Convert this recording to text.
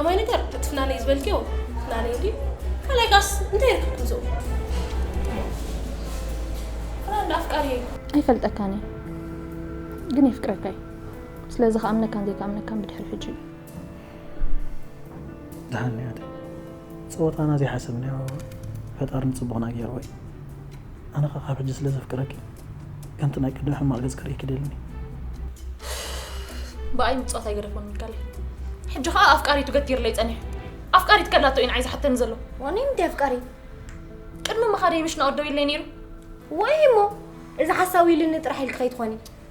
ማይ ነገር ትፍናነይ ዝበልክዮ ፍናነይ እንዲ ካልኣይ ጋስ እንታይ ይርክብኩም ሰው ፍናን ኣፍቃሪ ኣይፈልጠካን እየ ግን የፍቅረካ እዩ ስለዚ ከኣምነካን ዘይከኣምነካን ብድሕሪ ሕጂ እዩ ደሓን ያደ ጸወታና ዘይሓሰብናዮ ፈጣሪ ንጽቡቕና ገይርዎ እዩ ኣነ ኸ ካብ ሕጂ ስለ ዘፍቅረኪ ከምቲ ናይ ቅድሚ ሕማቕ ገጽ ክርእየኪ ደልኒ ብኣይ ምጽዋት ኣይገደፎን ሚካለይ ሕጂ ከዓ ኣፍቃሪቱ ገቲርለይ ጸኒሑ ኣፍቃሪት ከላቶ ኢና ዓይዛ ሓተኒ ዘሎ ዋኒ ምንታይ ኣፍቃሪ ቅድሚ ምኻደይ ምሽ ናወደው ኢለይ ነይሩ ወይ እሞ እዚ ሓሳዊ ኢሉኒ ጥራሕ ኢልክ ከይትኾኒ